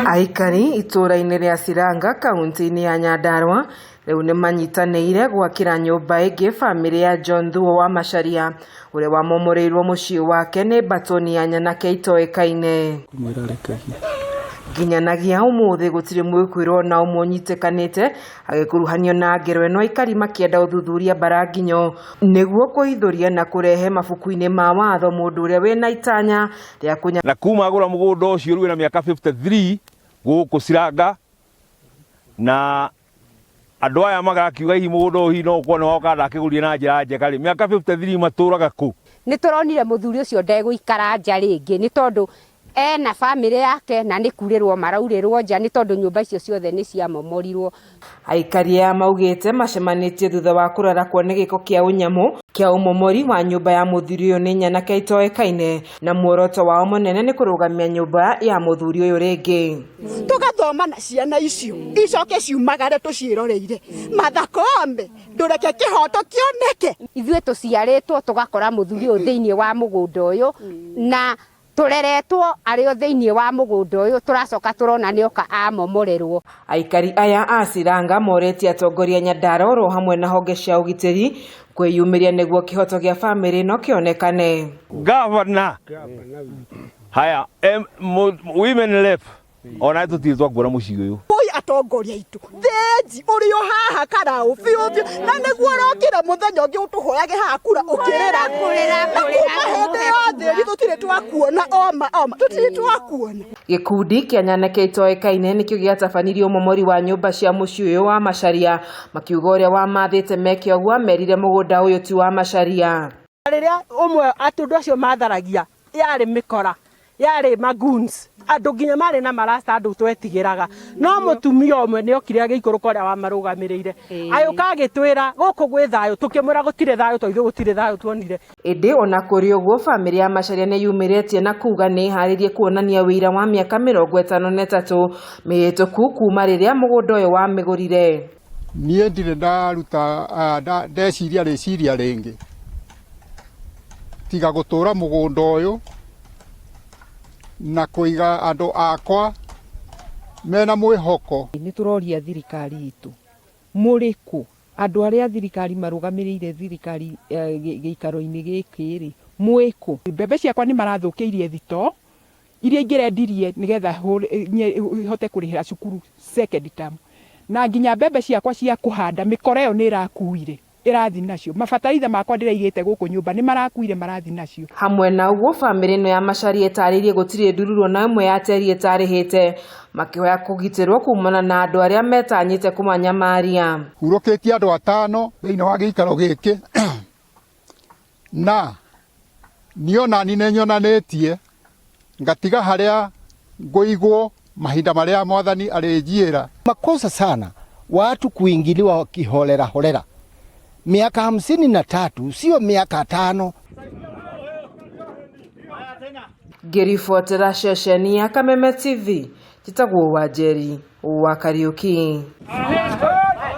Aikari itũũra-inĩ rĩa Ciranga kaunti-inĩ ya Nyandarua rĩu nĩ manyitanĩire gwakĩra nyũmba ĩngĩ bamĩrĩ ya John Thuo wa Macharia ũrĩa wamomoreirwo mũciĩ wake nĩ mbatoni ya nyanake itoĩkaine. Nginyanagia ũmũthĩ gũtirĩ mwĩkũĩrwo ona ũmwe ũnyitĩkanĩte agĩkuruhanio na ngero ĩno, aikari makĩenda ũthuthuria mbaranginyo nĩguo kũhithũria na kũrehe mabuku-inĩ ma watho mũndũ ũrĩa wĩna itanya rĩa kũnya Na kuma agũra mũgũnda ũcio rĩu ena mĩaka 53 gũkũ Ciranga, na andũ aya magakiuga hihi mũgũnda ũyũ hihi no ũkorwo nĩ wao kana ndakĩgũrire na njĩra njega rĩ, mĩaka 53 matũraga kũ? Nĩ tũronire mũthuri ũcio ndegũikara nja rĩngĩ nĩ tondũ ena bamĩrĩ yake na nĩ kurĩrwo maraurĩrwo nja nĩ tondũ nyũmba icio ciothe nĩ ciamomorirwo. Aikari aya maugĩte macemanĩtie thutha wa kũrarakwo nĩ gĩko kĩa ũnyamũ kĩa ũmomori wa nyũmba ya mũthuri ũyũ nĩ nyanake itoĩkaine, na muoroto wao mũnene nĩ kũrũgamia nyũmba ya mũthuri ũyũ rĩngĩ. Tũgathoma na ciana icio icoke ciumagare tũciĩroreire. Martha Koome, ndũreke kĩhoto kĩoneke. Ithuĩ tũciarĩtwo tũgakora mũthuri ũyũ thĩinĩ wa mũgũnda ũyũ na tũreretwo arĩ o thĩinĩ wa mũgũnda ũyũ, tũracoka tũrona nĩ oka amomorerwo. Aikari aya a Ciranga moretie atongoria Nyandarua oro hamwe na honge cia ũgitĩri kwĩyumĩria nĩguo kĩhoto gĩa bamĩrĩ ĩno kĩonekane. Gavana haya em, women rep ona tũtirĩ twakuona mũciĩ ũyũ. Oi atongoria aitũ thenji ũrĩ o haha karaũ biũ biũ, na nĩguo ũrokĩra mũthenya ũngĩ ũtũhoyage haha kura ũkĩrĩra na kuma hĩndĩ ya thĩri tũtirĩ twakuona, oma oma tũtirĩ twakuona. Gĩkundi kĩa nyanake itoĩkaine nĩkĩo gĩatabanirie ũmomori wa nyũmba cia mũciĩ ũyũ wa Macharia, makiuga ũrĩa wamathĩte meke ũguo amerire mũgũnda ũyũ ti wa Macharia. Rĩrĩa ũmwe andũ acio matharagia yarĩ mĩkora, yarĩ magoons, andũ nginya marĩ na marasta, andũ twetigĩraga, no mũtumia ũmwe nĩ okire agĩikũrũka ũrĩa wamarũgamĩrĩire, agĩũka agĩtwĩra gũkũ gwĩ thayũ, tũkĩmwĩra gũtirĩ thayũ tondũ ithuĩ gũtirĩ thayũ tuonire. Ĩndĩ ona kũrĩ ũguo bamĩrĩ ya Macharia nĩ yumĩrĩtie na kuga nĩ ĩharĩirie kuonania ũira wa mĩaka 53 mĩhĩtũku kuma rĩrĩa mũgũnda ũyũ wamĩgũrire. Niĩ ndirĩ ndaruta, ndeciria rĩciria rĩngĩ tiga gũtũra mũgũnda ũyũ na kũiga andũ akwa mena mwĩhoko. Nĩ tũroria thirikari itũ, mũrĩ kũ? Andũ arĩa thirikari marũgamĩrĩire thirikari gĩikaro-inĩ gĩkĩ rĩ, mwĩ kũ? Mbembe ciakwa nĩ marathũkĩirie thitoo iria ingĩrendirie nĩgetha hote kũrĩhĩra cukuru second term, na nginya mbembe ciakwa cia kũhanda mĩkora ĩyo nĩ ĩrakuire ĩrathi nacio, mabataraitha makwa ndĩraigĩte gũkũ nyũmba nĩ marakuire marathi nacio. Hamwe na ũguo bamĩrĩ ĩno ya Macharia ĩtarĩirie gũtirĩ ndururu ona ĩmwe ya teri ĩtarĩhĩte, makĩhoya kũgitĩrwo kumana na andũ arĩa metanyĩte kũmanyamaria. Hurũkĩtie andũ atano thĩinĩ wa gĩikaro gĩkĩ na niĩ ona niĩ nĩ nyonanĩtie ngatiga harĩa ngũigwo mahinda marĩa mwathani arĩnjiĩra. Makosa sana watu kuingiliwa kiholela holela. Miaka 53 sio miaka 5. Ngĩribotera ceceni ya Kameme TV, njĩtagwo Wanjeri wa Kariũki.